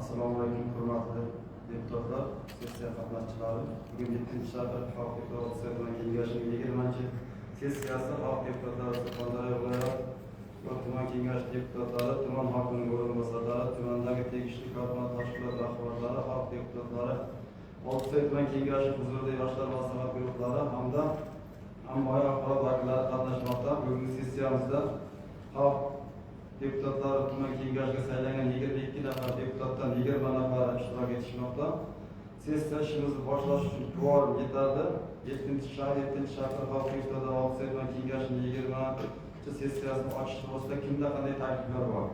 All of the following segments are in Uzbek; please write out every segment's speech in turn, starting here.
Assalomu alaykum, hurmatli deputatlar, sessiya qatnashchilari. Bugun 7-shahar xalq deputatlari kengashining 20-sessiyasi xalq deputatlari Surxondaryo viloyat va tuman kengashi deputatlari, tuman hokimining o'rinbosarlari, tumandagi tegishli korxona tashkilot rahbarlari, xalq deputatlari Oltisoy tuman kengashi huzurida yoshlar maslahat guruhlari hamda ommaviy axborot vakillari qatnashmoqda. Bugungi sessiyamizda xalq deputatlari tuman kengashiga saylangan 22 nafar deputatdan 20 nafari ishtirok etishmoqda. Sessiya ishimizni boshlash uchun kvorum yetarli. 7-shahar 7-shahar xalq deputatlari Oltisoy tuman kengashining 20-sessiyasini ochish to'g'risida kimda qanday takliflar bor?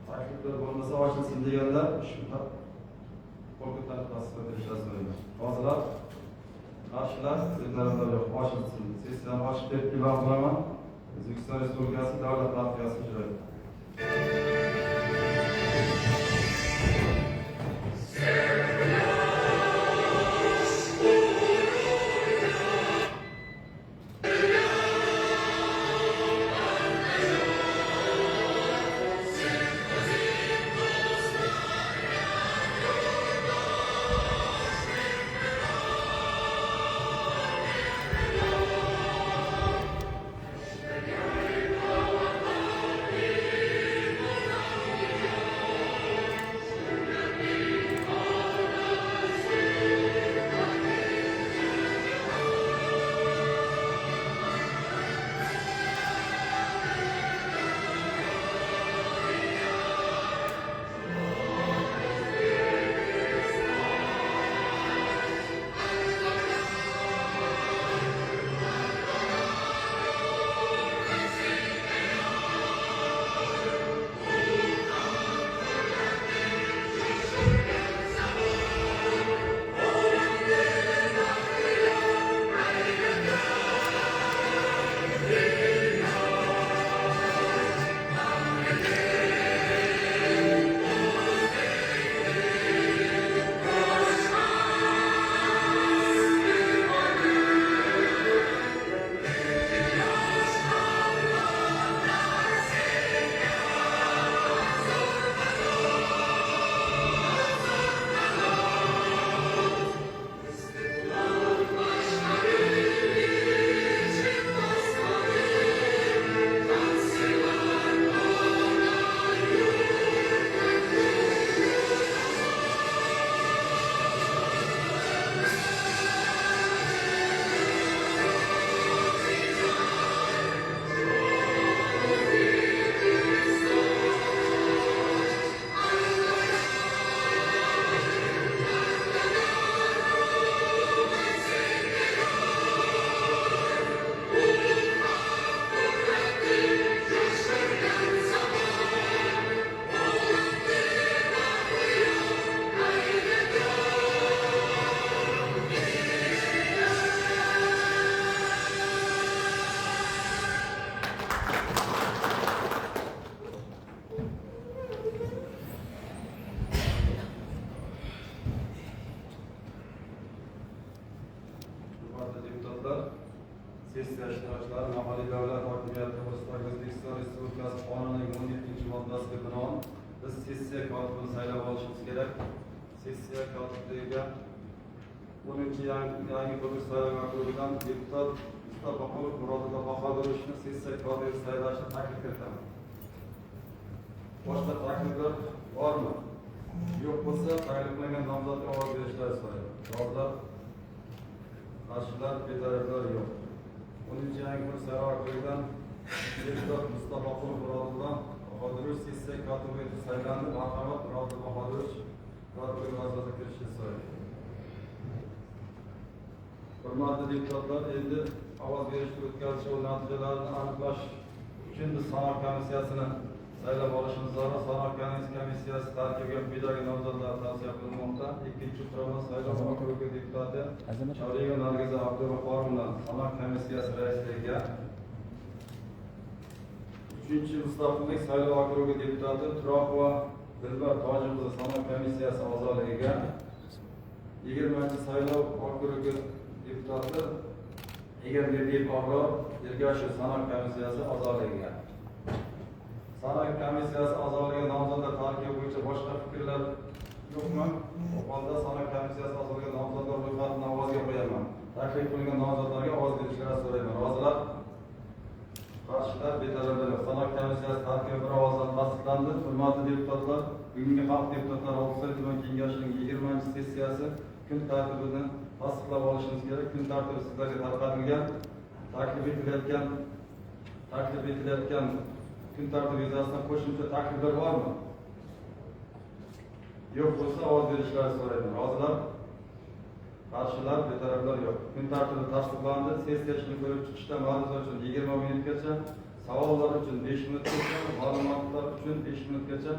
Takliflar bo'lmasa, ochilsin deganlar shu qo'l ko'tarib tasdiq berishlarini so'rayman. Rozilar? Qarshilar? Betaraflar yo'q. Ochilsin. Sessiyani ochiq deb e'lon qilaman. O'zbekiston Respublikasi davlat madhiyasi ijro etiladi. Hurmatli deputatlar, sessiya ishtirokchilari, mahalliy davlat hokimiyati to'g'risidagi O'zbekiston Respublikasi Qonunining 17-moddasiga binoan biz sessiya kotibini saylab olishimiz kerak. Sessiya kotibligiga 10-yangi qurilish saylov okrugidan deputat Mustafaqulov Murodulla Bahodirovichni sessiya kotibi saylashni taklif etaman. Boshqa takliflar bormi? Yo'q bo'lsa, taklif qilingan nomzodga ovoz berishlarini so'rayman. Rozilar? Qarshilar, betaraflar yo'q. 10-yangi qurilish saylov okrugidan deputat Mustafaqulov Murodulla Bahodirovich sessiya kotibi etib saylandi. Marhamat, Murodulla Bahodirovich, kotiblik vazifasiga kirishini so'rayman. Hurmatli deputatlar, endi ovoz berishni o'tkazish va natijalarini aniqlash uchun biz sanoq komissiyasini saylab olishimiz zarur. Sanoq komissiyasi tarkibiga quyidagi nomzodlar tavsiya qilinmoqda. 2-qurama saylov okrugi deputati Choliyeva Nargiza Abdug'offorovna sanoq komissiyasi raisligiga, 3-mustaqillik saylov okrugi deputati Turoqova Dilbar Tojiqizi sanoq komissiyasi a'zoligiga, 20-saylov okrugi deputati Egamberdiyev Abror Ergashev sanoq komissiyasi a'zoligiga. Sanoq komissiyasi a'zoligiga nomzodlar Holda sanoq komissiyasi a'zolariga nomzodlar ro'yxatini ovozga qo'yaman. Taklif qilingan nomzodlarga ovoz berishlarini so'rayman. Rozilar? Qarshilar, betaraflar yo'q. Sanoq komissiyasi tarkibi bir ovozdan tasdiqlandi. Hurmatli deputatlar, bugungi xalq deputatlari Oltisoy tuman kengashining 20-sessiyasi kun tartibini tasdiqlab olishimiz kerak. Kun tartibi sizlarga tarqatilgan. Taklif etilayotgan kun tartibi yuzasidan qo'shimcha takliflar bormi? Yo'q bo'lsa, ovoz berishlarini so'rayman. Rozilar? Qarshilar, betaraflar yo'q. Kun tartibi tasdiqlandi. Sessiya ishini ko'rib chiqishda ma'ruza uchun 20 minutgacha, savollar uchun 5 minutgacha, ma'lumotlar uchun 5 minutgacha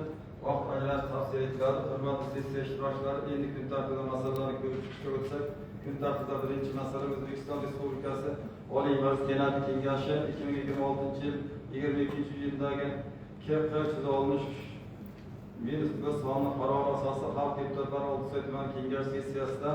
vaqt ajratish tavsiya etiladi. Hurmatli sessiya ishtirokchilari, endi kun tartibida masalalarni ko'rib chiqishga o'tsak, kun tartibida birinchi masala O'zbekiston Respublikasi Oliy Majlis Senati Kengashi 2026-yil 22-iyundagi KQ 360 minus sonli qarori asosida xalq deputatlari Oltisoy tuman kengashi sessiyasida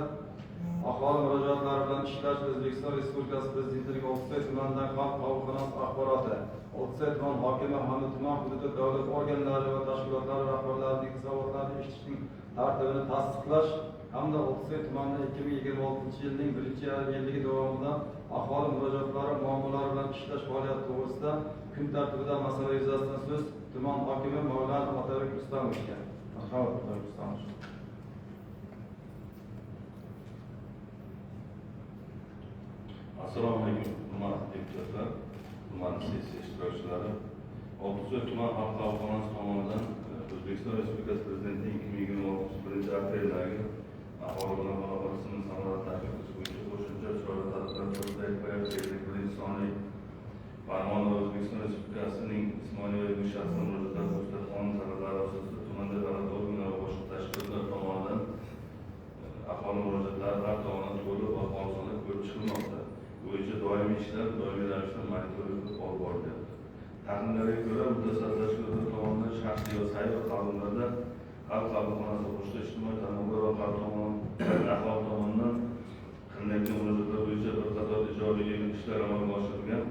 aholi murojaatlari bilan ishlash, O'zbekiston Respublikasi Prezidentining Oltisoy tumanidagi xalq qabulxonasi axboroti, Oltisoy tuman hokimi hamda tuman hududi davlat organlari va tashkilotlari rahbarlarining hisobotlarini eshitishning tartibini tasdiqlash hamda Oltisoy tumanida 2026-yilning birinchi yarim yilligi davomida aholi murojaatlari, muammolari bilan ishlash faoliyati to'g'risida kun tartibida masala yuzasidan so'z tuman hokimi Mavlanov Otabek Rustamovichga. Marhamat, Otabek Rustamovich. Assalomu alaykum, hurmatli deputatlar, hurmatli sessiya ishtirokchilari. Oltisoy tuman xalq qabulxonasi tomonidan O'zbekiston Respublikasi Prezidentining 2026 1-apreldagi aholi bilan muloqot tizimini samarali tashkil qilish bo'yicha qo'shimcha chora tadbirlar to'g'risidagi birinchi sonli farmoni va O'zbekiston Respublikasining jismoniy va yuridik shaxslar murojaatlari to'g'risida qonun talablari asosida tumanda davlat organlari va boshqa tashkilotlar tomonidan aholi murojaatlari har tomondan to'liq va xolisona ko'rib chiqilmoqda. Bo'yicha doimiy ishlar doimiy ravishda monitoring qilib olib borilyapti. Taxminlarga ko'ra, mutasaddi tashkilotlar tomonidan shaxsiy va sayyor qabullarda, xalq qabulxonasi, qo'shma ijtimoiy tarmoqlar orqali tomon aholi tomonidan qilinayotgan murojaatlar bo'yicha bir qator ijobiy ishlar amalga oshirilgan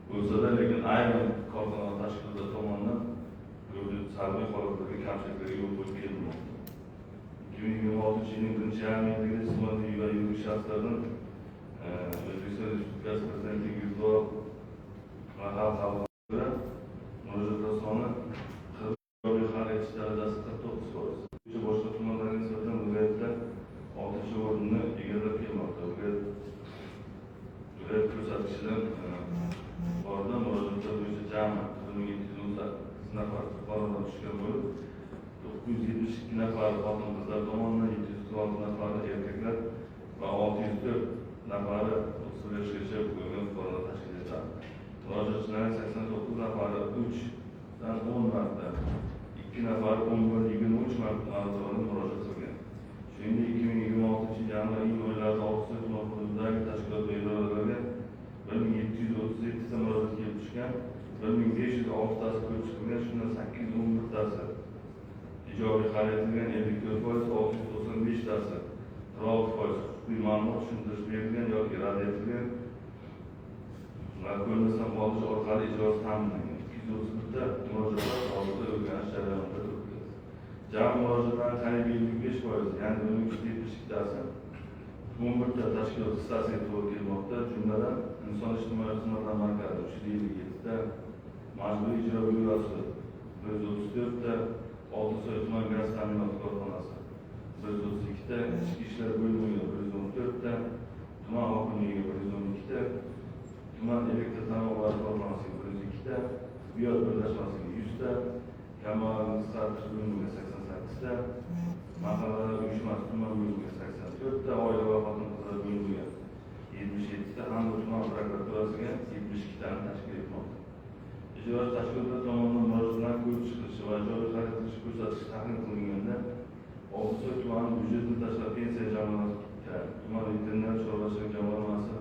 bo'lsa-da, lekin ayrim korxona va tashkilotlar tomonidan ko'p salbiy holatlarga, kamchiliklarga yo'l qo'yib kelinmoqda. 2026-yilning birinchi yarim yilligida jismoniy va yuridik shaxslardan O'zbekiston Respublikasi Prezidentining 100 va xalq qabulxonasiga murojaatlar soni 40, ijobiy hal etish darajasi 49%. Bo'yicha boshqa tumanlarga nisbatan viloyatda oltinchi o'rinni egallab kelmoqda. Viloyat ko'rsatkichidan borida murojaatlar bo'yicha jami 1718 nafar fuqarolar tushgan bo'lib, 972 nafari xotin qizlar tomonidan, 746 nafari erkaklar va 604 nafari 31 yoshgacha bo'lgan fuqarolar tashkil etadi. Murojaatchilarning 89 nafari 3 dan 10 marta, 2 nafari 11, 23 marta murojaat qilgan. Shuningdek, 2026 yanvar iyun oylarida Oltisoy tuman hududidagi tashkilot va idoralarga 1737 ta murojaat kelib tushgan, 1506 tasi ko'rib chiqilgan, shundan 811 tasi ijobiy hal etilgan, 54%, 695 tasi, 46%, huquqiy ma'lumot, tushuntirish berilgan yoki rad etilgan va ko'rmasdan qoldirish orqali ijrosi ta'minlangan. 231 ta murojaatlar hozirda o'rganish jarayonida turibdi. Jami murojaatlarning qariyb 55%, ya'ni 1372 tasi 11 ta tashkilot hissasiga to'g'ri kelmoqda. Jumladan, Inson ijtimoiy xizmatlar markazi 357 ta, Majburiy ijro byurosi 134 ta, Oltinsoy tuman gaz ta'minoti korxonasi 132 ta, Ichki ishlar bo'limiga 114 ta, tuman hokimligiga 112 ta, tuman elektr tarmoqlari korxonasiga 102 ta, tibbiyot birlashmasiga 100 ta, kambag'allikni qisqartirish bo'limiga 88 ta, mahallalar uyushmasi tuman bo'limiga 84 ta, oila va xotin qizlar bo'limiga 77 ta hamda tuman prokuraturasiga 72 tani tashkil etmoqda. Ijrochi tashkilotlar tomonidan murojaatlar ko'rib chiqilishi va ijobiy hal etilishi ko'rsatkichi tahlil qilinganda, Oltinsoy tumani byudjetdan tashqari pensiya jamg'armasi bitta, tuman veterinar chorvachilik jamg'armasi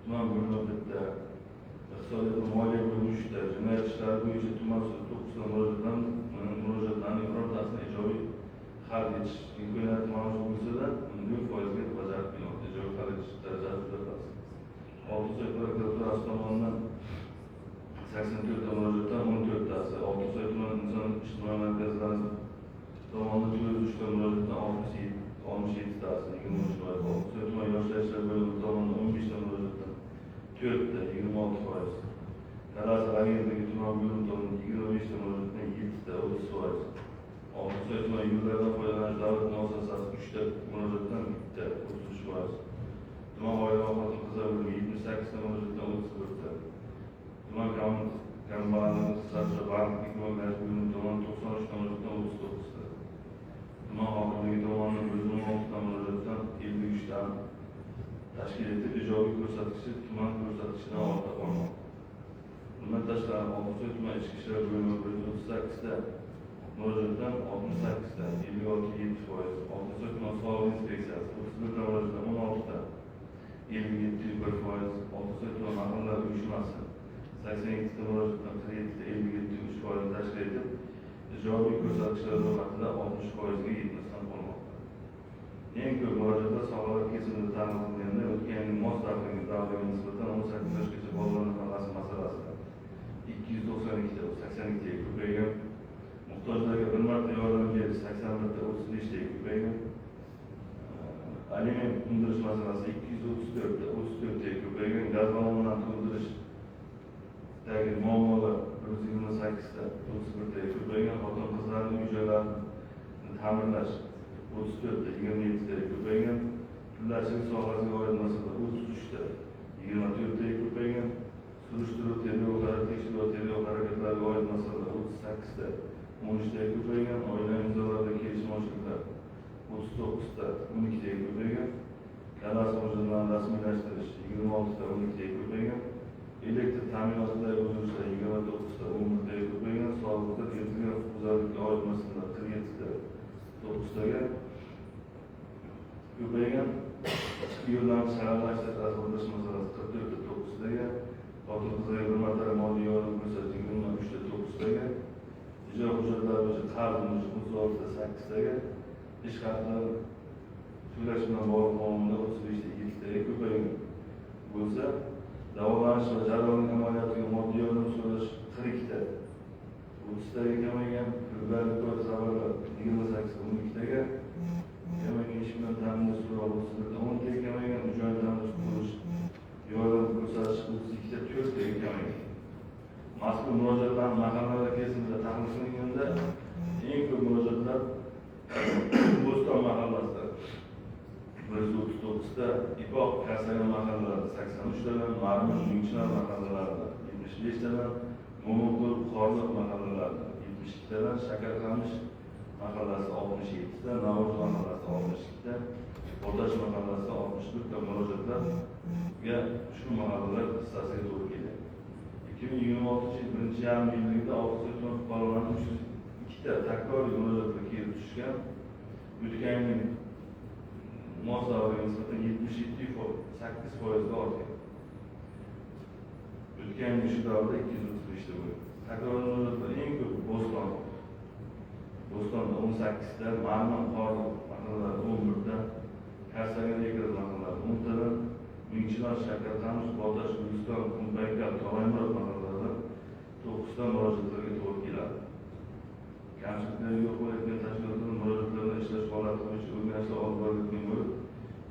tuman bo'limi bitta, iqtisodiyot va moliya bo'limi uchta, jinoyat ishlari bo'yicha tuman sudi to'qqizta murojaatlarning birortasini ijobiy hal etish imkoniyati mavjud bo'lsa-da, 0%ga bajarib kelmoqda. Ijobiy hal etish darajasi juda past. Oltinsoy prokuraturasi tomonidan 84 ta murojaatdan 14 tasi, Oltinsoy tuman inson ijtimoiy markazlari tomonidan murojaatdan 67tasi, 23%. Oltinsoy tuman yoshlar ishlari bo'limi tomonidan 15 ta murojaatdan 4ta, 26%. Kadastr agentligi tuman bo'limi tomonidan 25 ta murojaatdan 7ta, 30%. Oltinsoy tuman yo'llardan foydalanish davlat muassasasi 3 ta murojaatdan 1ta, 33%. Tuman oila va xotin-qizlar bo'limi 78 ta murojaatdan 31 ta. Tuman kambag'allikni qisqartirish va bandlikni rivojlantirish bo'limi tomonidan 93 ta murojaatdan 39 ta. Tuman hokimligi tomonidan 116 ta murojaatdan 53 ta tashkil etib, ijobiy ko'rsatkichi tuman ko'rsatkichidan ortda qolmoqda. Bundan tashqari, Oltinsoy tuman ichki ishlar bo'limi 138 ta murojaatdan 68 ta, 56,7%. Oltinsoy tuman soliq inspeksiyasi 31 ta murojaatdan 16 ta, 57,1%. Oltinsoy tuman mahallalar uyushmasi 82 ta murojaatdan 47 ta, 57,3% tashkil etib, ijobiy ko'rsatkichlar ro'yxatida 60% ga yetmasdan qolmoqda. Eng ko'p murojaatlar sohalar kesimida tahlil qilinganda, o'tgan yilning mos davriga nisbatan 18 yoshgacha bolalar nafaqasi masalasida 292 ta, 82 taga ko'paygan. Muhtojlarga bir marta yordam berish 81 ta, 35 taga ko'paygan. Aliment undirish masalasi 234 ta, 34 taga ko'paygan. Gaz ballonlarni to'ldirishdagi muammolar 128 ta, 31 taga ko'paygan. Xotin-qizlarning uy joylarini ta'mirlash 34 ta, 27 taga ko'paygan. Pillachilik sohasiga oid masala 33 ta, 24 taga ko'paygan. Surishtiruv, tergov, tekshiruv va tergov harakatlariga oid masalalar 38 ta, 13 taga ko'paygan. Oila nizolarida kelishmovchiliklar 39 ta, 12 taga ko'paygan. Kadastr hujjatlarini rasmiylashtirish 26 ta, 12 taga ko'paygan. Elektr ta'minotidagi uzilishlar 29 ta, 11 taga ko'paygan. Soliqda keltirilgan huquqbuzarlikka oid masalalar 47 ta, 9 taga ko'paygan. Ichki yo'llarni shaharlashtirish, asfaltlash masalasi 44 ta, 9 taga. Xotin-qizlarga bir martalik moddiy yordam ko'rsatish 23 ta, 9 taga. Ijro hujjatlari bo'yicha qarz undirish 36 ta, 8 taga. Ish haqlari to'lash bilan bog'liq muammolar 35 ta, 7 taga ko'paygan bo'lsa, davolanish va jarrohlik amaliyotiga moddiy yordam so'rash 42 ta, 30 taga kamaygan. Firibgarlikka oid xabarlar 28 ta, 12 taga kamaygan. Ish bilan ta'minlash so'rovi 31 ta, 10 taga kamaygan. Uy joyni ta'mirlash, qurish yordam ko'rsatish 32 ta, 4 taga kamaygan. Mazkur murojaatlarni mahallalar kesimida tahlil qilinganda, eng ko'p murojaatlar Bo'ston mahallasida 139 ta, Ipoq, Karsagan mahallalarida 83 tadan, Marmish, Mingchinar mahallalarida 75 tadan, Mo'minqul, Qorliq mahallalarida 72 tadan, Shakarqamish mahallasida 67 ta, Navro'z mahallasida 62 ta, Botash mahallasida 61 ta murojaatlarga shu mahallalar hissasiga to'g'ri keladi. 2026 yil birinchi yarim yilligida Oltinsoy tuman fuqarolarining 302 ta takroriy murojaatlar kelib tushgan. O'tgan yilning mos davriga nisbatan 77,8% ga ortgan. O'tgan yilning shu davrida 235 ta bo'lgan. Takroriy murojaatlar eng ko'p Bo'stonda 18 ta, Marmar, Qorliq mahallalarida 11 ta, Karsagan, Egri mahallalarida 10 tadan, Mingchinar, Shakarqamish, Botash, Guliston, Qumpaykal, Tog'aymurod mahallalarida 9 ta murojaatlarga to'g'ri keladi. Kamchiliklarga yo'l qo'yayotgan tashkilotlar murojaatlar bilan ishlash holati bo'yicha o'rganishlar olib borilayotgan bo'lib,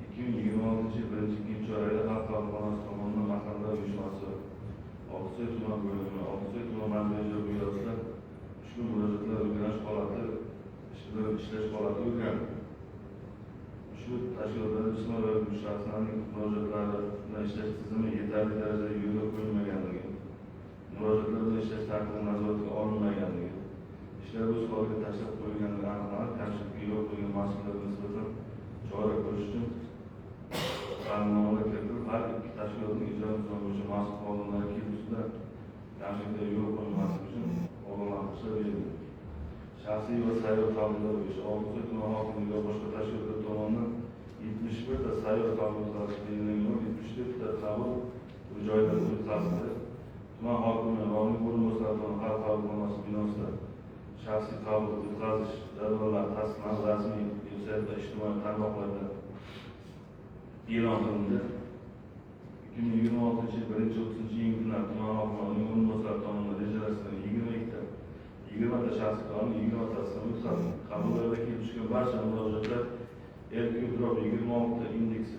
2026 yil birinchi, ikkinchi chorakda Xalq qabulxonasi tomonidan mahalla uyushmasi, Oltinsoy tuman bo'limi, Oltinsoy tuman majburiy ijro byurosida ushbu murojaatlar o'rganish holati, ish bilan ishlash holati o'rganildi. Ushbu tashkilotlarda jismoniy va yuridik shaxslarning murojaatlari bilan ishlash tizimi yetarli darajada yo'lga qo'yilmaganligi, murojaatlar bilan ishlash tartibi nazoratga olinmaganligi, ishlar o'z holiga tashlab qo'yilganligi aniqlanib, kamchilikka yo'l qo'ygan mas'ullarga nisbatan chora ko'rish uchun ta'limnomalar kiritilib, har ikki tashkilotning ijro nizomi bo'yicha mas'ul xodimlari kelgusida kamchiliklarga yo'l qo'yilmasligi uchun ogohlantirishlar berildi. Shaxsiy va sayyor qabullar bo'yicha Oltinsoy tuman hokimligi va boshqa tashkilotlar tomonidan 71 ta sayyor qabul o'tkazish belgilangan bo'lib, 74 ta qabul uy joylarda o'tkazildi. Tuman hokimi va uning o'rinbosarlari tomonidan Xalq qabulxonasi binosida shaxsiy qabul o'tkazish jadvallari tasdiqlanib, rasmiy veb-sayt va ijtimoiy tarmoqlarda e'lon qilindi. 2026 yil 1-30 iyun kunlari tuman hokimi va uning o'rinbosarlari tomonidan rejalashtirilgan 22 ta 20 ta shaxsiy qonun 20 tasini o'tkazdi. Qabullarda kelib tushgan barcha murojaatlar RQ-26 indeksi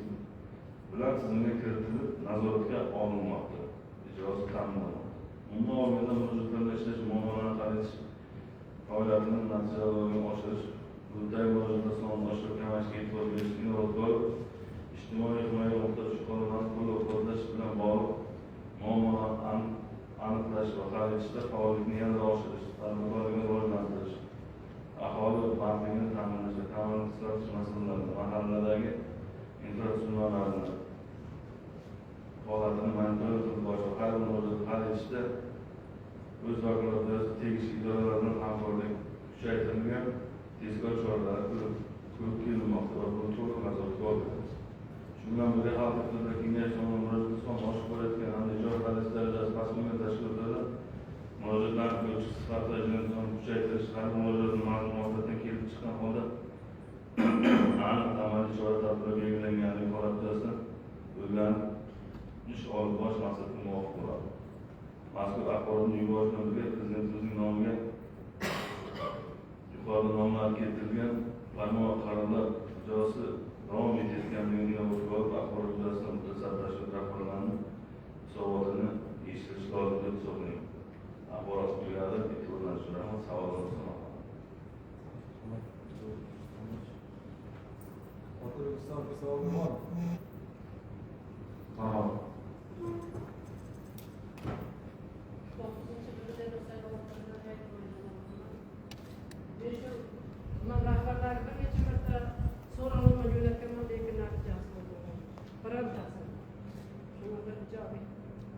bilan tizimga kiritilib, nazoratga olinmoqda, ijrosi ta'minlanmoqda. Umuman olganda, murojaatlarda ishlash, muammolarni hal etish faoliyatini natijaliligini oshirish, hududdagi murojaatlar sonini oshirib kamayishiga e'tibor berish inobatga olib, ijtimoiy himoyaga muhtoj fuqarolarni qo'llab-quvvatlash bilan bog'liq muammolarni aniqlash va hal etishda faollikni yanada oshirish, tadbirkorlikni rivojlantirish, aholi bandligini ta'minlash va kambag'allikni qisqartirish masalalarida mahallalardagi infratuzilmalarni holatini monitoring qilib borish va har bir murojaatni hal etishda o'z vakolat doirasida tegishli idoralar bilan hamkorlik kuchaytirilgan tezkor choralar ko'rib kelinmoqda va buni to'liq nazoratga olganmiz. Shu bilan birga, Xalq deputatlar kengashi tomonidan murojaatlar soni oshib borayotgan hamda ijro qilish darajasi past bo'lgan tashkilotlarda murojaatlarni ko'rib chiqish sifati va ijro nizomini kuchaytirish, har bir murojaatni mazmun mohiyatidan kelib chiqqan holda aniq amaliy chora tadbirlar belgilanganligi holati yuzasidan o'rganib ish olib borish maqsadga muvofiq bo'ladi. Mazkur axborotni yuborish bilan birga Prezidentimizning nomiga yuqorida nomlari keltirilgan farmon va qarorlar ijrosi davom etayotganligini inobatga olib, axborot yuzasidan mutasaddi tashkilot rahbarlarini hisobotini eshittirish lozim deb hisoblayman. Axborot tugadi, e'tiborlaringiz uchun rahmat, savollar bo'lsa, marhamat. Qodir Rustamov, savol bormi? Marhamat. 9- prezident saylovida. Men shu tuman rahbarlari bir necha marta so'rovnoma jo'natganman, lekin natijasi bo'lmagan birontasi. Shunga bir ijobiy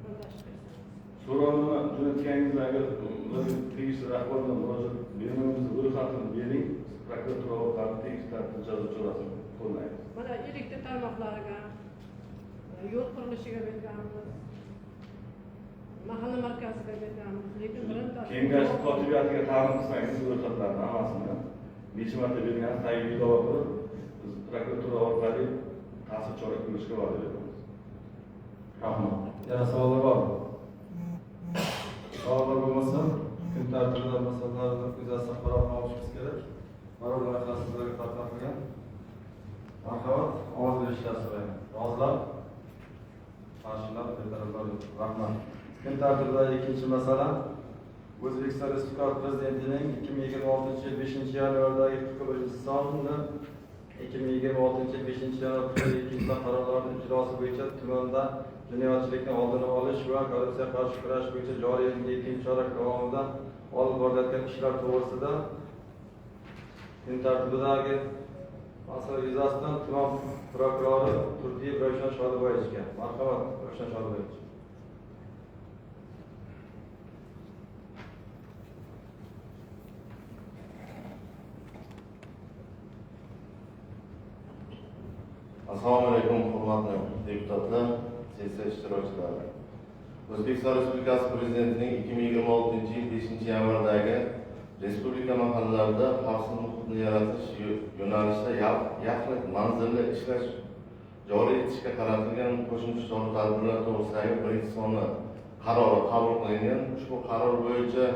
yondashib bersangiz. So'rovnoma jo'natganingizda agar ularga tegishli rahbardan murojaat bermaymiz, ro'yxatini bering, biz prokuratura orqali tegishli tartibda jazo chorasini qo'llaymiz. Mana elektr tarmoqlariga, yo'l qurilishiga berganmiz, mahalla markaziga berganmiz, lekin birontasi. Kengash kotibiyatiga taqdim qilsangiz ro'yxatlarni hammasini, necha marta berganingiz tagiga ilova qilib, biz prokuratura orqali ta'sir chora ko'rishga va'da beramiz. Rahmat. Yana savollar bormi? Savollar bo'lmasa, kun tartibida masalalarni yuzasidan qaror qabul qilishimiz kerak. Qaror loyihasi sizlarga tarqatilgan. Marhamat, ovoz berishlarini so'rayman. Rozilar? Qarshilar, betaraflar yo'q. Rahmat. Kun tartibidagi ikkinchi masala O'zbekiston Respublikasi Prezidentining 2026 yil 5 yanvardagi 41 sonli, 2026 yil 5 yanvar 42 son qarorlarining ijrosi bo'yicha tumanda jinoyatchilikni oldini olish va korrupsiyaga qarshi kurash bo'yicha joriy yilning ikkinchi chorak davomida olib borilayotgan ishlar to'g'risida. Kun tartibidagi masala yuzasidan tuman prokurori Turdiyev Ravshan Shodiboyevichga. Marhamat, Ravshan Shodiboyevich. Assalomu alaykum, hurmatli deputatlar, sessiya ishtirokchilari. O'zbekiston Respublikasi Prezidentining 2026 yil 5 yanvardagi respublika mahallalarida xavfsiz muhitni yaratish yo'nalishida yaxlit manzilli ishlash joriy etishga qaratilgan qo'shimcha chora tadbirlar to'g'risidagi birinchi sonli qarori qabul qilingan. Ushbu qaror bo'yicha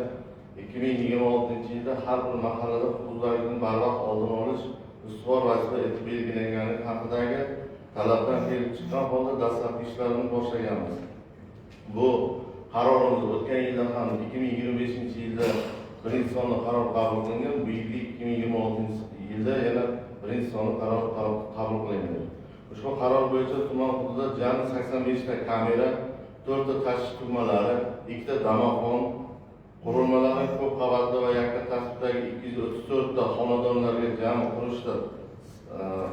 2026 yilda har bir mahallada huquqbuzarlikning barvaqt oldini olish ustuvor vazifa etib belgilangani haqidagi talabdan kelib chiqqan holda dastlabki ishlarni boshlaganmiz. Bu qarorimiz o'tgan yilda ham, 2025 yilda birinchi sonli qaror qabul qilingan, bu yilgi 2026 yilda yana birinchi sonli qaror qabul qilingan. Ushbu qaror bo'yicha tuman hududida jami 85 ta kamera, 4 ta tashish tugmalari, ikkita domofon qurilmalari, ko'p qavatli va yakka tartibdagi 234 ta xonadonlarga, jami 43 ta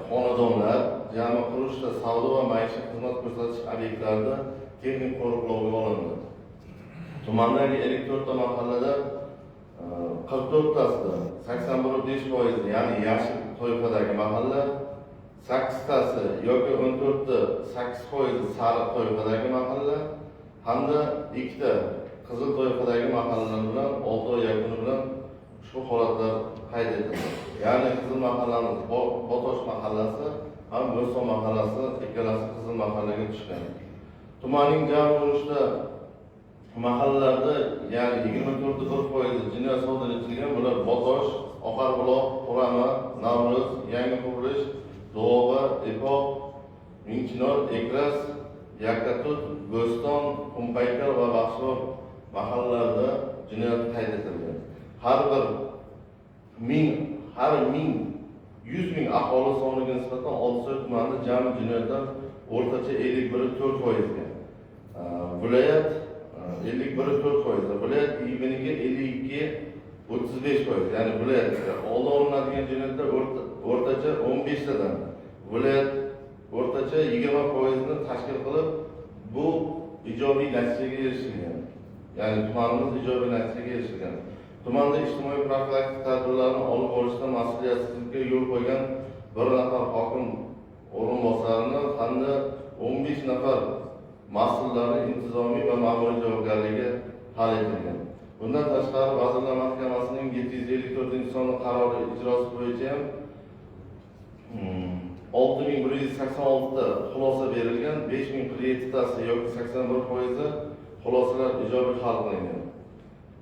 xonadonlar, jami 43 ta savdo va maishiy xizmat ko'rsatish obyektlarida texnik qo'riqlovga olindi. Tumandagi 54 ta mahallada 44tasida, 81,5%, ya'ni yashil toifadagi mahalla, sakkiztasi yoki 14,8% sariq toifadagi mahalla hamda ikkita qizil toifadagi mahallalar bilan 6 oy yakuni bilan ushbu holatlar qayd etildi. Ya'ni qizil mahallamiz Botosh mahallasi ham Bo'ston mahallasi, ikkalasi qizil mahallaga tushgan. Tumanning jami 13 ta Mahallalarda, ya'ni 24,1% jinoyat sodir etilgan. Bular Botosh, Oqarbuloq, Qurama, Navruz, Yangi qurilish, Duoba, Epoq, Mingchinor, Ekras, Yakkatut, Bo'ston, Qumpaykal va Baxshilor mahallalarida jinoyat qayd etilgan. Har ming 100 000 aholi soniga nisbatan Oltisoy tumanida jami jinoyatlar o'rtacha 51,4%ga, viloyat 51,4%, viloyat IIBniki 52,35%, ya'ni viloyatda oldi olinadigan jinoyatlar o'rtacha 15tadan, viloyat o'rtacha 20%ni tashkil qilib, bu ijobiy natijaga erishilgan, ya'ni tumanimiz ijobiy natijaga erishilgan. Tumanda ijtimoiy profilaktik tadbirlarni olib borishda mas'uliyatsizlikka yo'l qo'ygan bir nafar hokim o'rinbosarini hamda 15 nafar mas'ullarni intizomiy va ma'muriy javobgarligi hal etilgan. Bundan tashqari, Vazirlar Mahkamasining 754-sonli qarori ijrosi bo'yicha ham 6186ta xulosa berilgan, 5047tasi yoki 81%i xulosalar ijobiy hal qilingan.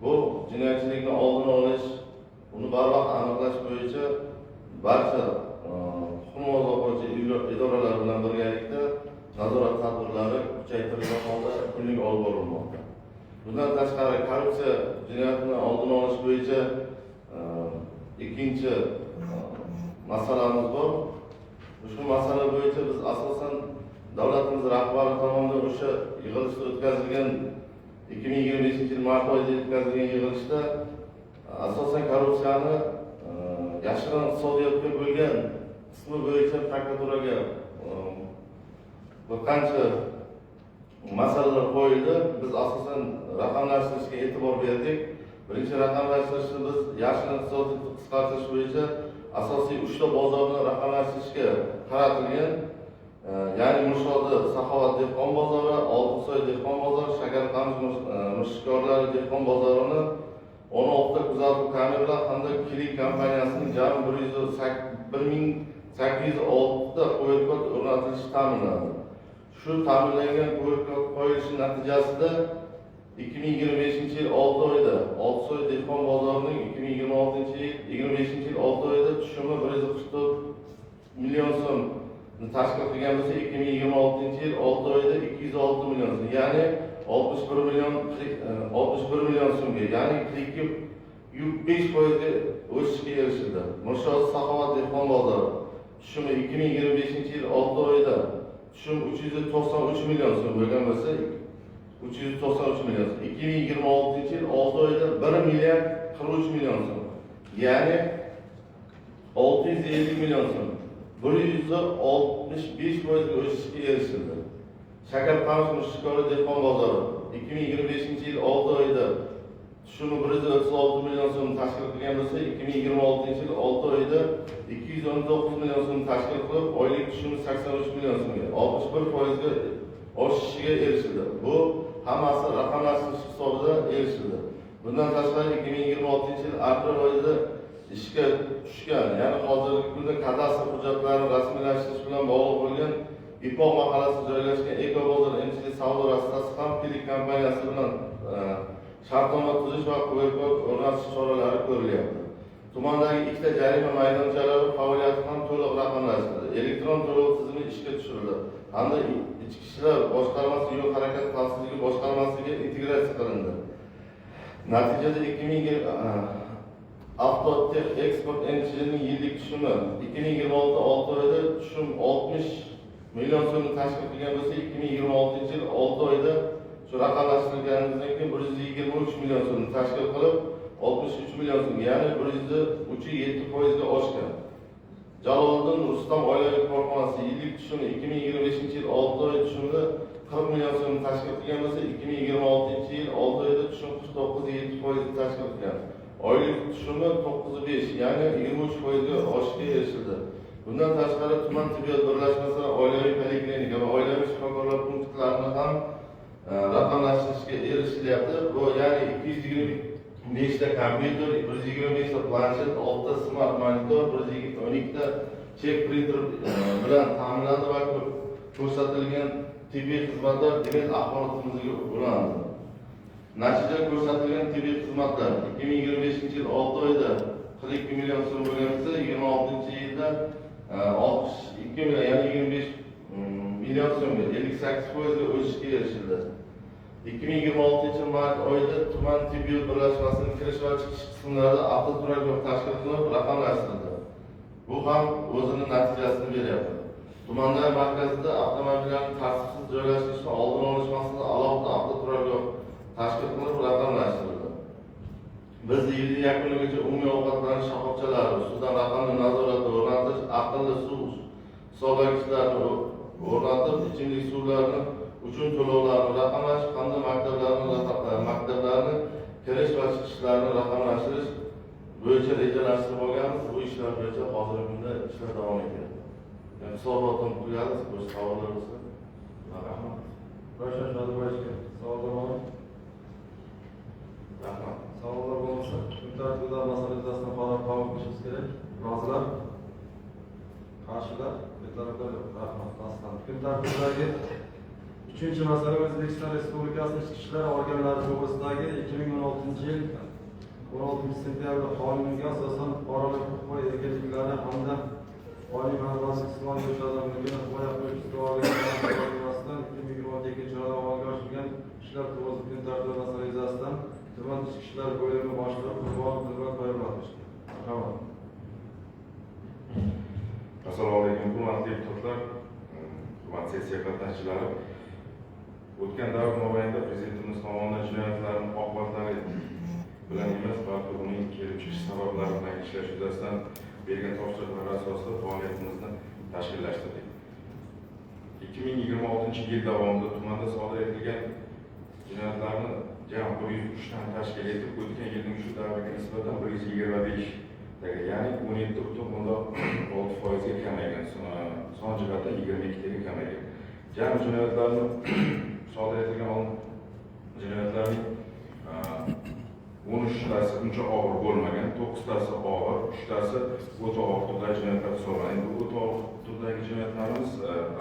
Bu jinoyatchilikni oldini olish, uni barvaqt aniqlash bo'yicha barcha huquq muhofaza qiluvchi idoralar bilan birgalikda nazorat tadbirlari kuchaytirilgan holda kunlik olib borilmoqda. Bundan tashqari, korrupsiya jinoyatini oldini olish bo'yicha ikkinchi masalamiz bor. Ushbu masala bo'yicha biz asosan davlatimiz rahbari tomonidan o'sha yig'ilishda o'tkazilgan, 2025 yil mart oyida o'tkazilgan yig'ilishda asosan korrupsiyani yashirin iqtisodiyotga bo'lgan qismi bo'yicha prokuraturaga bir qancha masalalar qo'yildi. Biz asosan raqamlashtirishga e'tibor berdik. Birinchi raqamlashtirishni biz yashirin iqtisodiyotni qisqartirish bo'yicha asosiy uchta bozorni raqamlashtirishga qaratilgan. Ya'ni Murshodi Saxovat dehqon bozori, Oltinsoy dehqon bozori, Shakarqamish mirishkorlari dehqon bozorini 16ta kuzatuv kameralar hamda Click kompaniyasining jami 1806ta QR kod o'rnatilishi ta'minlandi. Shu ta'minlangan QR kod qo'yilishi natijasida 2025 yil 6 oyda Oltinsoy dehqon bozorining 2026 yil 25 yil 6 oyda tushumi 144 million so'm tashkil qilgan bo'lsa, 2026 yil 6 oyda 206 million so'm, ya'ni 61 million, 61 million so'mga, ya'ni 42,5%ga o'sishga erishildi. Mirshod Saxovat dehqon bozori tushumi 2025 yil 6 oyda tushum 393 million so'm bo'lgan bo'lsa, 393 million so'm, 2026 yil 6 oyda 1 milliard 43 million so'm, ya'ni 650 million so'm, 165%ga o'sishga erishildi. Shakarqamish mirishkori dehqon bozori 2025 yil 6 oyda tushumi 136 million so'm tashkil qilgan bo'lsa, 2026 yil 6 oyda 219 million so'm tashkil qilib, oylik tushumi 83 million so'mga, 61%ga oshishiga erishildi. Bu hammasi raqamlashtirish hisobida erishildi. Bundan tashqari, 2026 yil aprel oyida ishga tushgan, ya'ni hozirgi kunda kadastr hujjatlarini rasmiylashtirish bilan bog'liq bo'lgan Ipoq mahallasida joylashgan Eko bozor MCC savdo rastasi ham Click kompaniyasi bilan shartnoma tuzish va QR kod o'rnatish choralari ko'rilyapti. Tumandagi ikkita jarima maydonchalari faoliyati ham to'liq raqamlashtirildi. Elektron to'lov tizimi ishga tushirildi hamda Ichki ishlar boshqarmasi yo'l harakati xavfsizligi boshqarmasiga integratsiya qilindi. Natijada 2000 Avtotex Eksport MCCning yillik tushumi 2026 6 oyda tushum 60 million so'mni tashkil qilgan bo'lsa, 2026 yil 6 oyda shu raqamlashtirilganimizdan keyin 123 million so'mni tashkil qilib, 63 million so'm, ya'ni 103,7%ga oshgan. Jaloliddin Rustam oilaviy korxonasi yillik tushumi 2025 yil 6 oy tushumida 40 million so'mni tashkil qilgan bo'lsa, 2026 yil 6 oyda tushum 49,7% tashkil qilgan. Oylik tushumi 9,5, ya'ni 23%ga oshishga erishildi. Bundan tashqari, tuman tibbiyot birlashmasi oilaviy poliklinika va oilaviy shifokorlar punktlarini ham raqamlashtirishga erishilyapti. Bu, ya'ni 225 ta kompyuter, 125 ta planshet, 6 ta smart monitor, 112 ta chek printer bilan ta'minlandi va ko'rsatilgan tibbiy xizmatlar Demak axborot tizimiga ulandi. Natija ko'rsatilgan tibbiy xizmatlar 2025-yil 6 oyda 42 million so'm bo'lgan bo'lsa, 26-yilda 62 million, ya'ni 25 million so'mga, 58% ga o'sishga erishildi. 2026-yil mart oyida tuman tibbiyot birlashmasining kirish va chiqish qismlarida avtoturargoh tashkil qilinib, raqamlashtirildi. Bu ham o'zini natijasini beryapti. Tumanda markazida avtomobillarning tartibsiz joylashishini oldini olish maqsadida alohida avtoturargoh tashkil qilinib, raqamlashtirildi. Biz yil yakunigacha umumiy ovqatlanish shoxobchalari ustidan raqamli nazoratni o'rnatish, aqlli suv hisoblagichlarni o'rnatib, ichimlik suvlarini uchun to'lovlarni raqamlash hamda maktablarni kirish va chiqishlarini raqamlashtirish bo'yicha rejalashtirib olganmiz. Bu ishlar bo'yicha hozirgi kunda ishlar davom etyapti. Yani hisobotim tugadi, bo'sh savollar bo'lsa. Rahmat. Ravshan Shodiboyevichga savollar bormi? Rahmat. Savollar bo'lmasa, kun tartibidagi masala yuzasidan qaror qabul qilishimiz kerak. Rozilar? Qarshilar? Betaraflar yo'q. Rahmat. Tasdiqlandi. Kun tartibidagi uchinchi masala O'zbekiston Respublikasi Ichki ishlar organlari to'g'risidagi 2016-yil 16 sentyabr qonuniga asosan fuqarolik huquq va erkinliklari hamda oliy manfaatli jismoniy yoshlardan mulkini himoya qilish ustuvorligi yuzasidan 2022 yilda amalga oshirilgan ishlar to'g'risida kun tartibi masala yuzasidan tuman ichki ishlar bo'limi boshlig'i Qurbonov Dilmurod Boymurodovich. Marhamat. Assalomu alaykum, hurmatli deputatlar, hurmatli sessiya qatnashchilari. O'tgan davr mobaynida Prezidentimiz tomonidan jinoyatlarning oqibatlari bilan emas, balki uning kelib chiqish sabablari bilan ishlash yuzasidan bergan topshiriqlar asosida faoliyatimizni tashkillashtirdik. 2026 yil davomida tumanda sodir etilgan jinoyatlarni jami 103 tan tashkil etib, o'tgan yilning shu davriga nisbatan 125 taga, ya'ni 17,6%ga kamaygan, son jihatdan 22 taga kamaygan. Jami jinoyatlarni sodir etilgan jinoyatlarning 13tasi uncha og'ir bo'lmagan, to'qqiztasi og'ir, uchtasi o'ta og'ir turdagi jinoyatlar hisoblanadi. Endi o'ta og'ir turdagi jinoyatlarimiz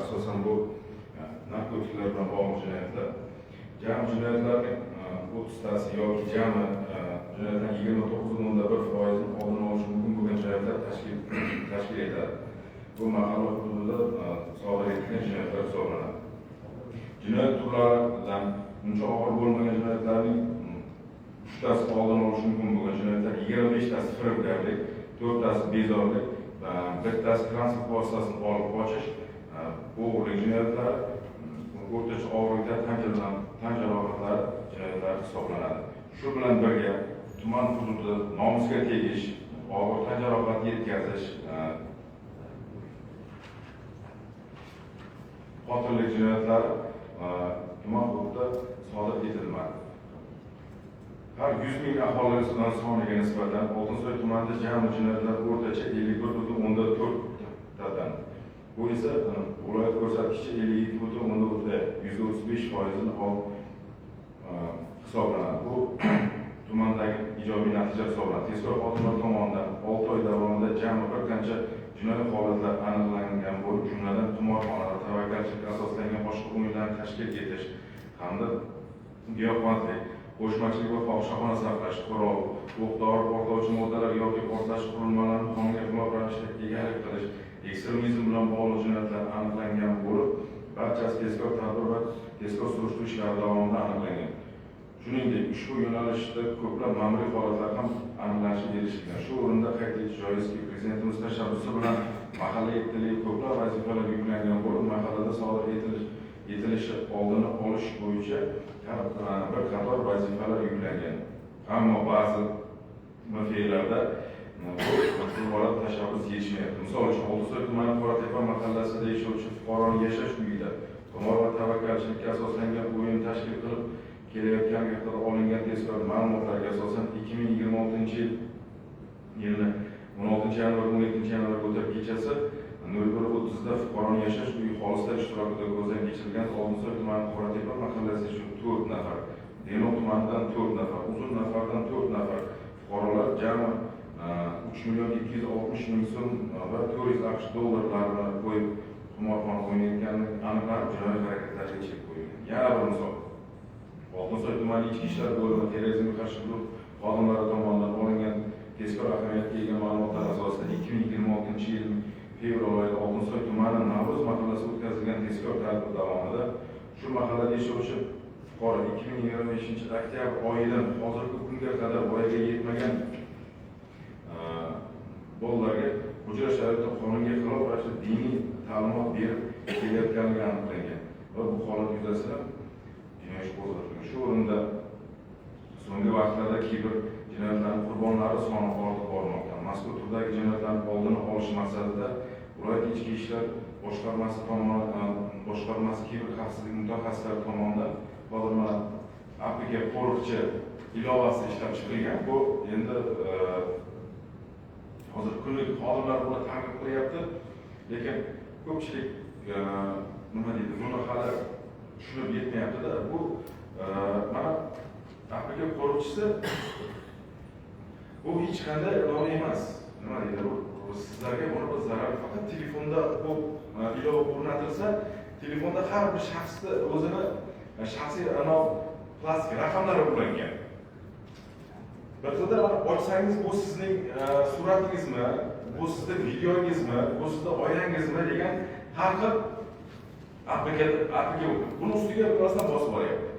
asosan bu narkotiklar bilan bog'liq jinoyatlar. Jami jinoyatlarning 30tasi yoki jami jinoyatlarning 29,1%ini oldini olish mumkin bo'lgan jinoyatlar tashkil etadi. Bu mahalla hududida sodir etilgan jinoyatlar hisoblanadi. Jinoyat turlaridan uncha og'ir bo'lmagan jinoyatlarning uchtasi oldini olish mumkin bo'lgan jinoyatlar, 25tasi firibgarlik, to'rttasi bezorilik, bittasi transport vositasini olib qochish, o'g'irlik jinoyatlari, o'rtacha og'irlikda tan jarohatlari jinoyatlari hisoblanadi. Shu bilan birga tuman hududida nomusga tegish, og'ir tan jarohati yetkazish, qotillik jinoyatlari tuman hududida sodir etilmadi. Har 100 ming aholi soniga nisbatan Oltinsoy tumanida jami jinoyatlar o'rtacha 51,4 tadan. Bu esa viloyat ko'rsatkichi 52,35% hisoblanadi. Bu tumandagi ijobiy natija hisoblanadi. Tezkor xodimlar tomonidan 6 oy davomida jami bir qancha jinoiy holatlar aniqlangan bo'lib, jumladan tumorxonada tavakkalchilikka asoslangan boshqa o'yinlarni tashkil etish hamda giyohvandlik, qo'shmachilik va fohishaxona saqlash, qurol, o'q-dori, portlovchi moddalar yoki portlash qurilmalarini qonunga xilof ravishda egalik qilish, ekstremizm bilan bog'liq jinoyatlar aniqlangan bo'lib, barchasi tezkor tadbir va tezkor surishtiruv ishlari davomida aniqlangan. Shuningdek, ushbu yo'nalishda ko'plab ma'muriy holatlar ham aniqlanishiga erishilgan. Shu o'rinda qayd etish joizki, Prezidentimiz tashabbusi bilan mahalla yettiligiga ko'plab vazifalar yuklangan bo'lib, mahallada sodir etilishi oldini olish bo'yicha bir qator vazifalar yuklangan. Ammo ba'zi MFlarda bu borada tashabbus yetishmayapti. Misol uchun, Oltinsoy tumani Qoratepa mahallasida yashovchi fuqaroning yashash uyida qimor va tavakkalchilikka asoslangan o'yin tashkil qilib kelayotgani haqida olingan tezkor ma'lumotlarga asosan 2026 yilni 16 yanvar 17 yanvarga o'tar kechasi 01:30da fuqaroning yashash uyi xolislar ishtirokida ko'zdan kechirilgan. Oltinsoy tumani Qoratepa mahallasida yashovchi to'rt nafar, Denov tumanidan to'rt nafar, Uzun nafardan to'rt nafar fuqarolar jami 3 260 000 so'm va 400 AQSh dollarlarini qo'yib qimorxona o'ynayotgani aniqlanib, jinoiy harakatlarga chek qo'yilgan. Yana bir misol. Oltinsoy tumani Ichki ishlar bo'limi terrorizmga qarshi guruh xodimlari tomonidan olingan tezkor ahamiyatga ega ma'lumotlar asosida 2026-yilning fevral oyida Oltinsoy tumani Navro'z mahallasida o'tkazilgan tezkor tadbir davomida shu mahallada yashovchi fuqaro 2025 oktyabr oyidan hozirgi kunga qadar voyaga yetmagan bolalarga hujra sharoitida qonunga xilof ravishda diniy ta'limot berib kelayotganligi aniqlangan va bu holat yuzasidan jinoiy ish qo'zg'atilgan. Shu o'rinda so'nggi vaqtlarda kiber jinoyatlarning qurbonlari soni ortib bormoqda. Mazkur turdagi jinoyatlarning oldini olish maqsadida viloyat ichki ishlar boshqarmasi tomonidan boshqarmasi kiber xavfsizlik mutaxassislari tomonidan hozir mana APK qo'riqchi ilovasi ishlab chiqilgan. Bu endi hozir kunlik xodimlar buni targ'ib qilyapti, lekin ko'pchilik nima deydi, buni hali tushunib yetmayapti-da. Bu mana APK qo'riqchisi bu hech qanday ilova emas. Nima deydi, bu sizlarga buni bir zarar, faqat telefonda bu ilova o'rnatilsa, telefonda har bir shaxsni o'zini shaxsiy plastik raqamlari ulangan. Bir xilda ochsangiz bu sizning suratingizmi, bu sizni videongizmi, bu sizni oilangizmi degan har xil APK buni ustiga birozdan bosib boryapti.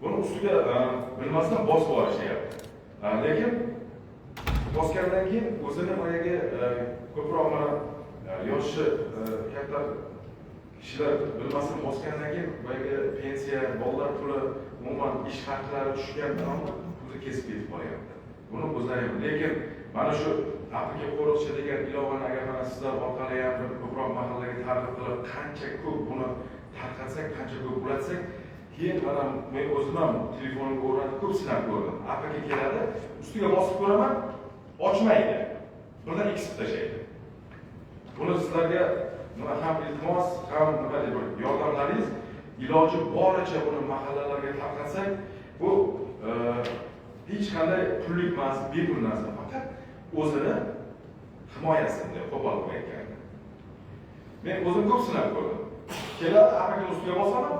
Buni ustiga bilmasdan bosib borishyapti. Lekin bosgandan keyin o'zini boyagi ko'proq mana yoshi katta kishilar bilmasdan bosgandan keyin boyagi pensiya, bolalar puli, umuman ish haqlari tushgan puli kesib ketib qolyapti. Buni o'zlari, lekin mana shu APK qo'riqchi degan ilovani agar mana sizlar orqali ham bir ko'proq mahallaga targ'ib qilib, qancha ko'p buni tarqatsak, qancha ko'p ulatsak, keyin mana men o'zim ham telefonimga o'rnatib ko'p sinab ko'rdim. APK keladi, ustiga bosib ko'raman, ochmaydi. Birdan X qilib tashlaydi. Buni sizlarga nima ham iltimos, ham nima deb yordamlaringiz, iloji boricha buni mahallalarga tarqatsak, bu hech qanday pullik emas, bepul narsa, faqat o'zini himoyasi deb qo'pol qilib aytganda. Men o'zim ko'p sinab ko'rdim. Keladi, APK ustiga bosaman,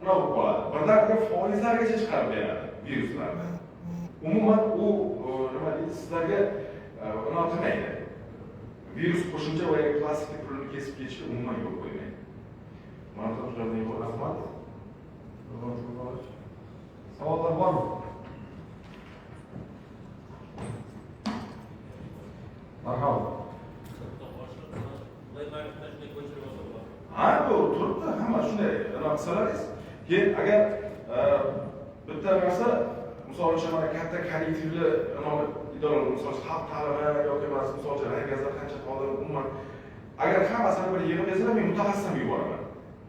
nima bo'lib qoladi? Birdaniga foizlargacha chiqarib beradi viruslarni. Umuman u nima deydi, sizlarga nima qilmaydi. Virus qo'shimcha va plastik pulini kesib ketishga umuman yo'l qo'ymaydi. Mana Rahmat. Savollar bormi? Marhaba. Ha, bu turibdi, hamma shunday nima qilsalaringiz, keyin agar bitta narsa, misol uchun mana katta kollektivli idoralar, misol uchun xalq ta'limi yoki emas, misol uchun rangazlar qancha xodim, umuman agar hammasini bir yig'ib bersalar, men mutaxassis ham yuboraman.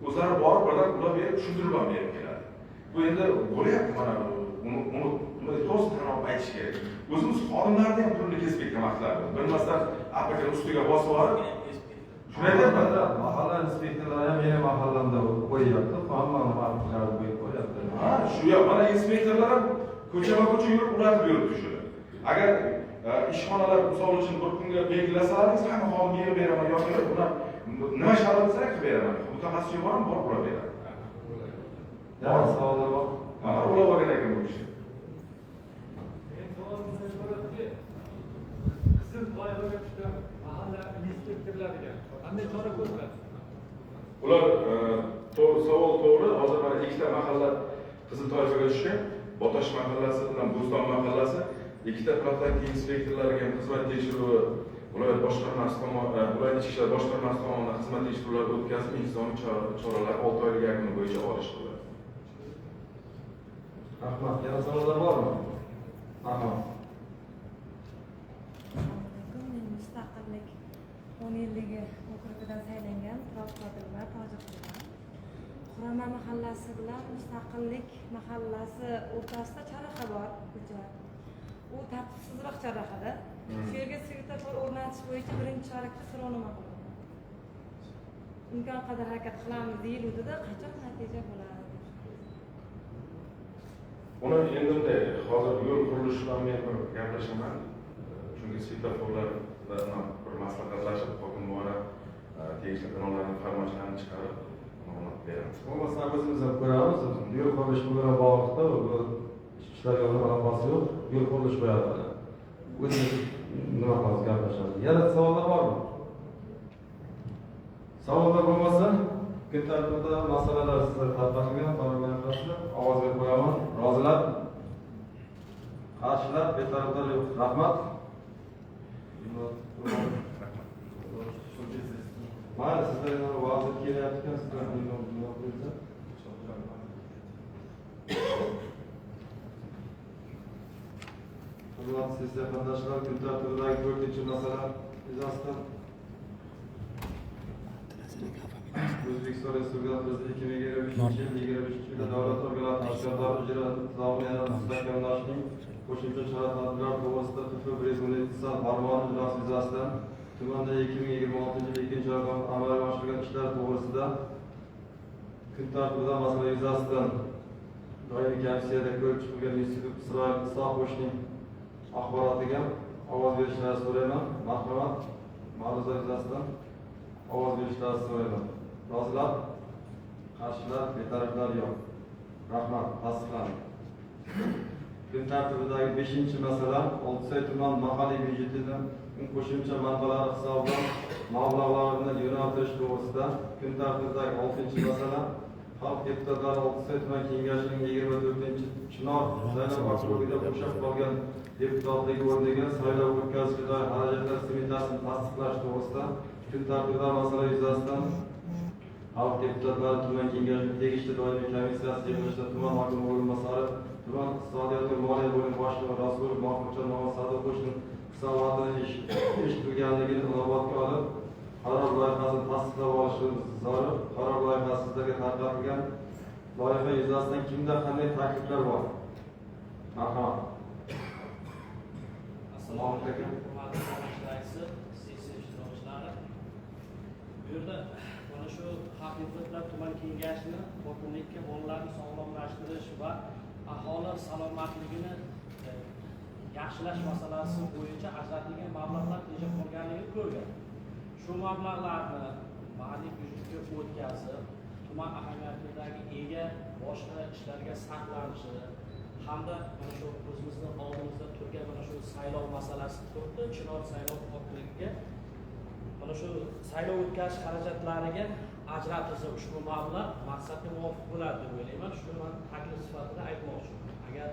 O'zlari borib birdan ulab berib, tushuntirib ham berib keladi. Bu endi bo'lyapti, mana uni to'g'ri tan olib aytish kerak. O'zimiz xodimlarni ham pulini kesib ketgan vaqtlar bor. Bilmasdan APKni ustiga bosib yuborib, shunday deyapman. Mahalla inspektorlari ham meni mahallamda qo'yyapti, hamma mahallalarda qo'yib qo'yapti. Ha, shu yo'q, mana inspektorlar ham ko'chama-ko'cha yurib ulatib yuribdi shuni. Agar ishxonalar misol uchun bir kunga belgilasalaringiz, hamma xodim yig'ib beraman yoki buni nima sharoit desalar qilib beraman. Mutaxassis yuboraman, borib ulab beradi. Yana savollar bor. Mana ulab olgan ekan bu kishi. Qizil toifaga tushgan mahalla inspektorlariga qanday chora ko'riladi? Ular to'g'ri, savol to'g'ri. Hozir mana ikkita mahalla qizil toifaga tushgan. Botosh mahallasi bilan Bo'ston mahallasi ikkita profilaktika inspektorlariga ham xizmat tekshiruvi viloyat boshqarmasi tomonidan, viloyat ichki ishlar boshqarmasi tomonidan xizmat tekshiruvlari o'tkazib, intizomiy choralar 6 oylik yakuni bo'yicha olishdi ular. Rahmat. Yana savollar bormi? Rahmat. Men mustaqillik 10 yilligi okrugidan saylangan Turob Qodirova Tojiqulova. Xurama mahallasi bilan Mustaqillik mahallasi o'rtasida chorraha bor, ko'cha. U tartibsizroq chorrahada. Shu yerga svetofor o'rnatish bo'yicha birinchi chorakda so'rovnoma qilindi. Imkon qadar harakat qilamiz deyiluvdi-da, qachon natija bo'ladi? Uni endi bunday, hozir yo'l qurilishi bilan men bir gaplashaman. Chunki svetoforlar bilan bir maslahatlashib, hokim bora Tegishli qarorlarning farmoyishlarini chiqarib ma'lumot beramiz. Bo'lmasa o'zimiz ham ko'ramiz. Yo'l qurilishi bilan bog'liqda, bu ishchilarga aloqasi yo'q. Yo'l qurilishi bo'lyapti. O'zimiz nima qilamiz, gaplashamiz. Yana savollar bormi? Savollar bo'lmasa, kun tartibida masalalar sizlarga tarqatilgan, qaror loyihasini ovozga qo'yaman. Rozilar? Qarshilar, betaraflar yo'q. Rahmat. Mayli, sizlar yana vazir kelyapti ekan, sizlar nima qilsa? Hurmatli sessiya qatnashchilari, kun tartibidagi 4-masala yuzasidan O'zbekiston Respublikasi Prezidenti 2025-yil 25-iyulda davlat organlari tashkilotlari ijro nizomini yanada mustahkamlashning qo'shimcha chora-tadbirlari to'g'risida FF 117 farmoni ijrosi yuzasidan tumanda 2026-yil 2-oyda amalga oshirilgan ishlar to'g'risida kun tartibida masala yuzasidan doimiy komissiyada ko'rib chiqilgan Yusuf Isroil Isoqovning axborotiga ovoz berishlarini so'rayman. Marhamat, ma'ruza yuzasidan ovoz berishlarini so'rayman. Rozilar? Qarshilar, betaraflar yo'q. Rahmat, tasdiqlandi. Kun tartibidagi 5-masala Oltisoy tuman mahalliy byudjetidan qo'shimcha manbalari hisobidan mablag'larni yo'naltirish to'g'risida kun tartibidagi 6-masala Xalq deputatlari Oltisoy tuman kengashining 24-Chinor saylov okrugida bo'shab qolgan deputatlik o'rniga saylov o'tkazishga doir xarajatlar smetasini tasdiqlash to'g'risida kun tartibidagi masala yuzasidan Xalq deputatlari tuman kengashining tegishli doimiy komissiyasi yig'ilishida tuman hokimi o'rinbosari, tuman iqtisodiyot va moliya bo'limi boshlig'i Rasulov Mahmudjon Sodiqovichning hisobotini eshitilganligini inobatga olib, qaror loyihasini tasdiqlab olishimiz zarur. Qaror loyihasi sizlarga tarqatilgan. Loyiha yuzasidan kimda qanday takliflar bor? Marhamat. Assalomu alaykum, hurmatli kengash raisi, sessiya ishtirokchilari. Bu yerda mana shu xalq deputatlar tuman kengashini hokimlikka bolalarni sog'lomlashtirish va aholi salomatligini yaxshilash masalasi bo'yicha ajratilgan mablag'lar tejab qolganligini ko'rgan. Shu mablag'larni mahalliy byudjetga o'tkazib, tuman ahamiyatidagi ega boshqa ishlarga sarflanishi hamda mana shu o'zimizni oldimizda turgan mana shu saylov masalasi turibdi. Chinor saylov hokimligiga mana shu saylov o'tkazish xarajatlariga ajratilsa ushbu mablag' maqsadga muvofiq bo'ladi deb o'ylayman. Shuni men taklif sifatida aytmoqchiman. Agar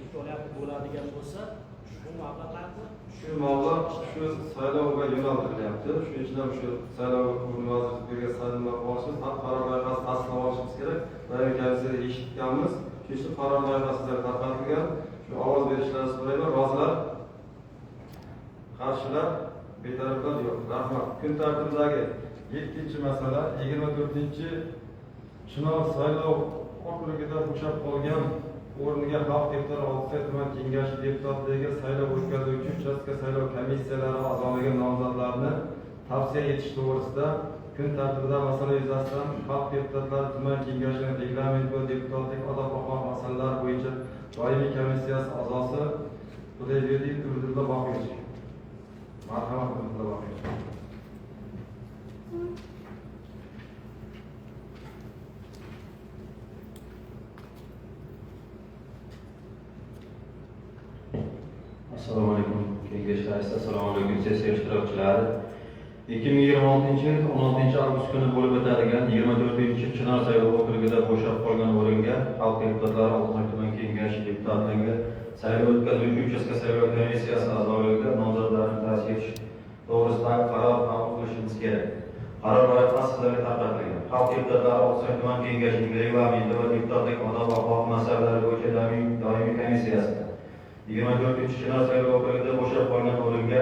imkoniyati bo'ladigan bo'lsa, ushbu mablag'larni shu mablag' shu saylovga yo'naltirilyapti. Shuning uchun ham shu saylov vazirligiga saylov olishimiz, qaror loyihasi tasdiqlab olishimiz kerak. Doimiy komissiyada eshitganmiz. Shuning uchun qaror loyihasi sizlarga tarqatilgan. Shu ovoz berishlarini so'rayman. Rozilar? Qarshilar? Betaraflar yo'q. Rahmat. Kun tartibidagi 7-masala 24-Chinor saylov okrugida bo'shab qolgan o'rniga xalq deputatlari Oltisoy tuman kengashi deputatligiga saylov o'tkazuvchi uchastka saylov komissiyalari a'zoliga nomzodlarni tavsiya etish to'g'risida kun tartibida masala yuzasidan xalq deputatlari tuman kengashining reglament va deputatlik odob-axloq masalalari bo'yicha doimiy komissiyasi a'zosi Xudoyberdiyev Umidullo Boqiyevich. Marhamat, Umidullo Boqiyevich. Assalomu alaykum kengash raisi, assalomu alaykum sessiya ishtirokchilari. 2026-yil 16 avgust kuni bo'lib o'tadigan 24-Chinor saylov okrugida bo'shab qolgan o'ringa xalq deputatlari Oltisoy tuman kengashi deputatligiga saylov o'tkazuvchi uchastka saylov komissiyasi a'zoligiga nomzodlarni tavsiya etish to'g'risidagi qaror qabul qilishimiz kerak. Qaror loyihasi sizlarga tarqatilgan. Xalq deputatlari Oltisoy tuman kengashining reglamenti va deputatlik odob axloq masalalari bo'yicha doimiy komissiyasida 24-Chinor saylov okrugida bo'shab qolgan o'ringa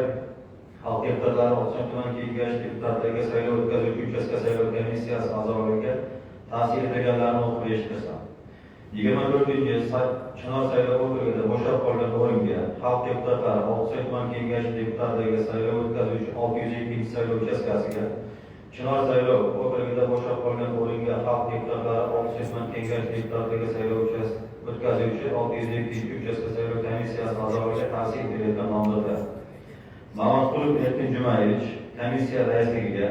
xalq deputatlari Oltisoy tuman kengashi deputatligiga saylov o'tkazuvchi uchastka saylov komissiyasi a'zoligiga tavsiya etilganlarni o'qib eshittirsam. 24-Chinor saylov okrugida bo'shab qolgan o'ringa xalq deputatlari Oltisoy tuman kengashi deputatligiga saylov o'tkazuvchi 602-saylov uchastkasiga, Chinor saylov okrugida bo'shab qolgan o'ringa xalq deputatlari Oltisoy tuman kengashi deputatligiga saylov o'tkazuvchi 602 uchastka saylov komissiyasi a'zoligiga tavsiya etilayotgan nomzodlar: Mamatqulov Erkin Jumayevich komissiya raisligiga,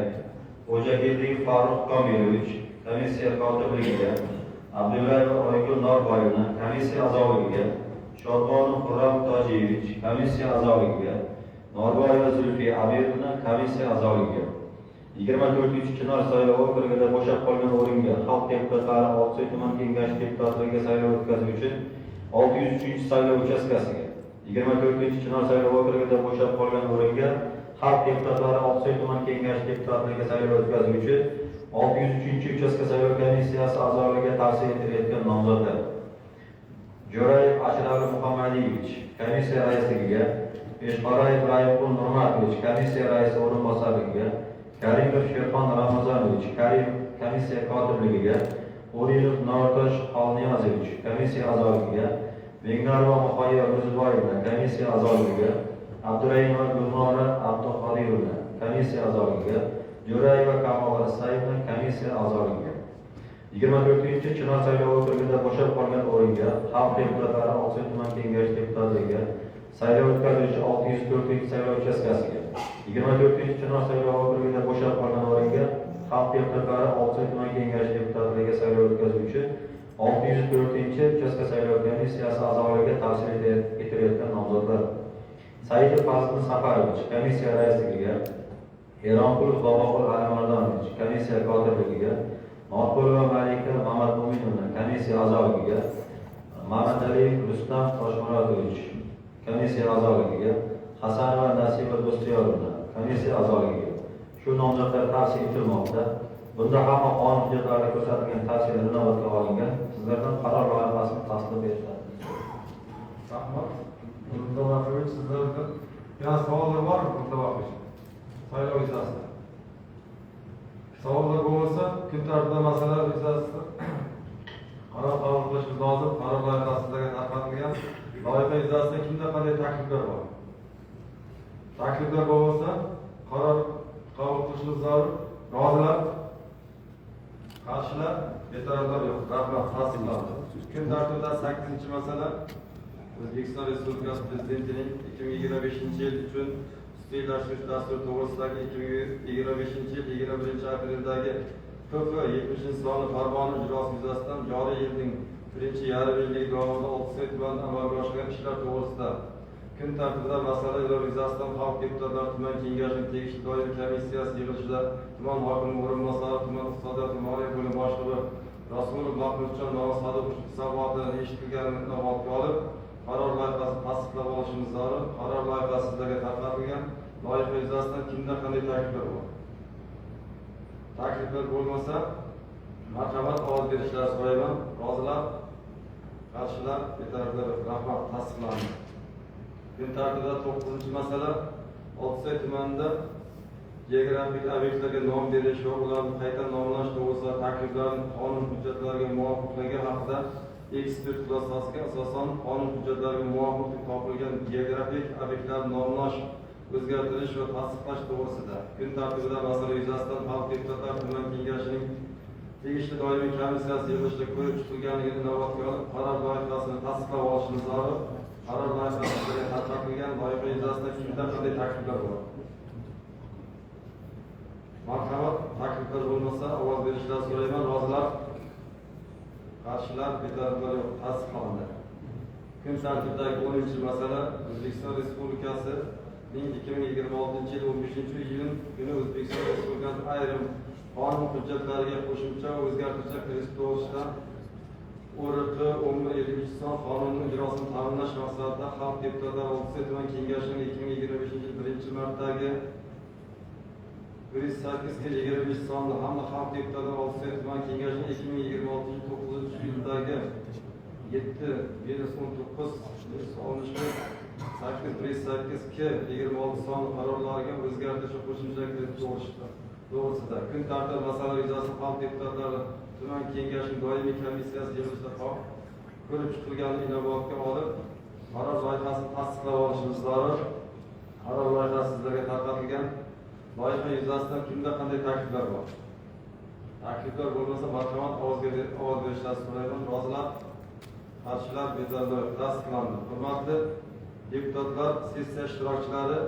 Xo'jageldiyev Farruh Komilovich komissiya kotibligiga, Abdullayeva Oygul Norboyevna komissiya a'zoligiga, Shodmonov Xurram Tojiyevich komissiya a'zoligiga, Norboyeva Zulfiya Abirovna komissiya a'zoligiga. 24-Chinor saylov okrugida bo'shab qolgan o'ringa xalq deputatlari Oltisoy tuman kengashi deputatligiga saylov o'tkazish uchun 603-saylov uchastkasiga. 24-Chinor saylov okrugida bo'shab qolgan o'ringa xalq deputatlari Oltisoy tuman kengashi deputatligiga saylov o'tkazish uchun 603-uchastka saylov komissiyasi a'zoligiga tavsiya etilayotgan nomzodlar: Jo'rayev Ashraf Muhammadiyevich komissiya raisligiga, Eshqorayev Raimqul Nurmatovich komissiya raisi o'rinbosarligiga, Karimov Sherxon Ramazonovich komissiya kotibligiga, O'rinov Nortosh Xolniyozovich komissiya a'zoligiga, Begnorova Muhayyo Ro'ziboyevna komissiya a'zoligiga, Abdurahimova Gulnora Abduqodirovna komissiya a'zoligiga, Jo'rayeva Kamola Isayevna komissiya a'zoligiga. 24-Chinor saylov okrugida bo'shab qolgan o'ringa xalq deputatlari Oltisoy tuman kengashi deputatligiga saylov o'tkazuvchi 604-saylov uchastkasiga. 24-Chinor saylov okrugida bo'shab qolgan o'ringa xalq deputatlari Oltisoy tuman kengashi deputatligiga saylov o'tkazish uchun 604-uchastka saylov komissiyasi a'zoligiga tavsiya etilayotgan nomzodlar: Saidov Fazliddin Safarovich komissiya raisligiga, Eronqulov Boboqul Alimardonovich komissiya kotibligiga, Norqulova Malika Mamadmo'minovna komissiya a'zoligiga, Mamadaliyev Rustam Toshmuratovich komissiya a'zoligiga, Hasanova Nasiba Do'stiyorovna komissiya a'zoligiga. Shu nomzodlar tavsiya etilmoqda. Bunda hamma qonun hujjatlarida ko'rsatilgan tavsiyalar inobatga olingan. Sizlardan qaror loyihasini tasdiqlab berishlaringizni Rahmat. Murtazo Vahimovich, sizlarda yana savollar bormi, Murtazo Vahimovich? Saylov yuzasidan. Savollar bo'lmasa, kun tartibida masalalar yuzasidan qaror qabul qilishimiz lozim. Qaror loyihasi sizlarga tarqatilgan. Loyiha yuzasidan kimda qanday takliflar bor? Takliflar bo'lmasa, qaror qabul qilishimiz zarur. Rozilar? Qarshilar? Betaraflar yo'q. Rahmat, tasdiqlandi. Kun tartibida 8-masala: O'zbekiston Respublikasi Prezidentining 2025-yil uchun xususiylashtirish dasturi to'g'risidagi 2025-yil 21-apreldagi PF 70-sonli farmoni ijrosi yuzasidan joriy yilning birinchi yarim yilligi davomida Oltisoy tumanida amalga oshirilgan ishlar to'g'risida. Kun tartibida masalalar yuzasidan xalq deputatlari tuman kengashining tegishli doimiy komissiyasi yig'ilishida tuman hokimining o'rinbosari, tuman iqtisodiyot va moliya bo'limi boshlig'i Rasulov Mahmudjon Nomosadiqovich hisobotini eshitilganini inobatga olib, qaror loyihasini tasdiqlab olishimiz zarur. Qaror loyihasi sizlarga tarqatilgan. Loyiha yuzasidan kimda qanday takliflar bor? Takliflar bo'lmasa, marhamat, ovoz berishlarini so'rayman. Rozilar? Qarshilar? Betaraflar yo'q. Rahmat, tasdiqlandi. Kun tartibida 9-masala: Oltisoy tumanida geografik obyektlarga nom berish va ularni qayta nomlash to'g'risida takliflarning qonun hujjatlariga muvofiqligi haqida ekspert xulosasiga asosan qonun hujjatlariga muvofiq deb topilgan geografik obyektlarni nomlash, o'zgartirish va tasdiqlash to'g'risida. Kun tartibida masala yuzasidan xalq deputatlari tuman kengashining tegishli doimiy komissiyasi yig'ilishida ko'rib chiqilganligini inobatga olib, qaror loyihasini tasdiqlab olishimiz zarur. Qaror loyihasi sizlarga tarqatilgan. Loyiha yuzasidan kimda qanday takliflar bor? Marhamat, takliflar bo'lmasa, ovoz berishlarini so'rayman. Rozilar? Qarshilar? Betaraflar yo'q. Tasdiqlandi. Kun tartibidagi 10-masala: O'zbekiston Respublikasining 2026-yil 15-iyun kuni O'zbekiston Respublikasi ayrim qonun hujjatlariga qo'shimcha o'zgartirishlar kiritish to'g'risida ORQ 1153 son qonunining ijrosini ta'minlash maqsadida xalq deputatlari Oltisoy tuman kengashining 2025-yil 1-martdagi 108 25 sonli hamda xalq deputatlari Oltisoy tuman kengashining 2026-yil 9-iyuldagi 7 -19 -61 8 108 K 26 sonli qarorlariga o'zgartirish va qo'shimchalar kiritish to'g'risida. Kun tartibi masala yuzasidan xalq deputatlari tuman kengashining doimiy komissiyasi yig'ilishida ko'rib chiqilganini inobatga olib, qaror loyihasini tasdiqlab olishimiz zarur. Qaror loyihasi sizlarga tarqatilgan. Loyiha yuzasidan kimda qanday takliflar bor? Takliflar bo'lmasa, marhamat, ovoz berishlarini so'rayman. Rozilar? Qarshilar? Betaraflar? Tasdiqlandi. Hurmatli deputatlar, sessiya ishtirokchilari,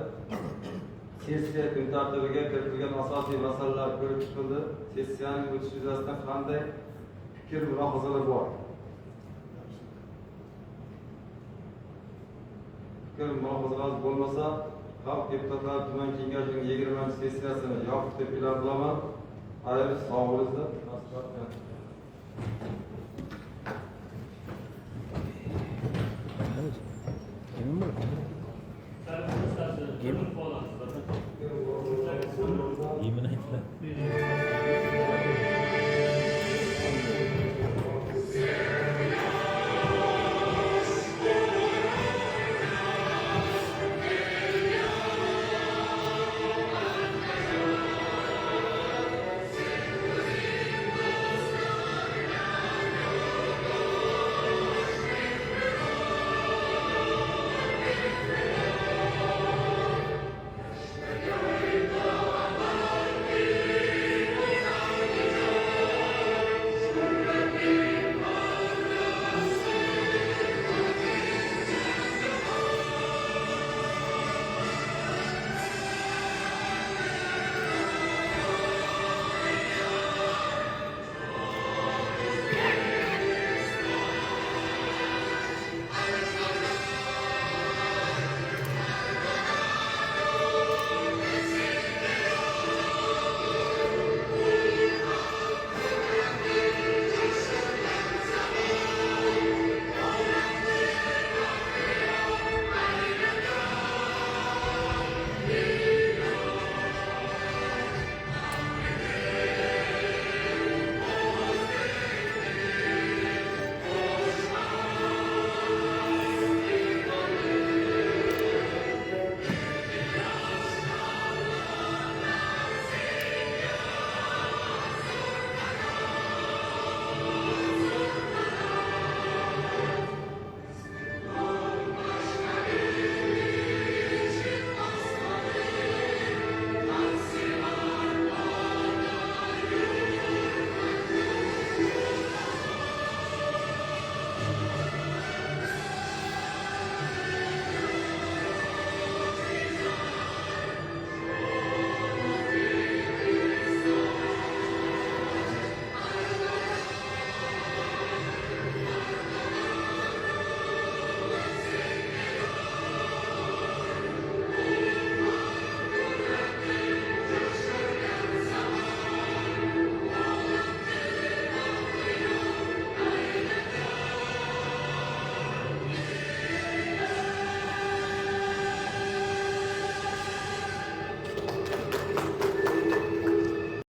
Sessiya kun tartibiga kiritilgan asosiy masalalar ko'rib chiqildi. Sessiyaning o'tishi yuzasidan qanday fikr mulohazalar bor? Fikr mulohazalaringiz bo'lmasa, Xalq deputatlari tuman kengashining 20-sessiyasini yopiq deb e'lon qilaman. Xayr, sog' bo'linglar. Maslahat.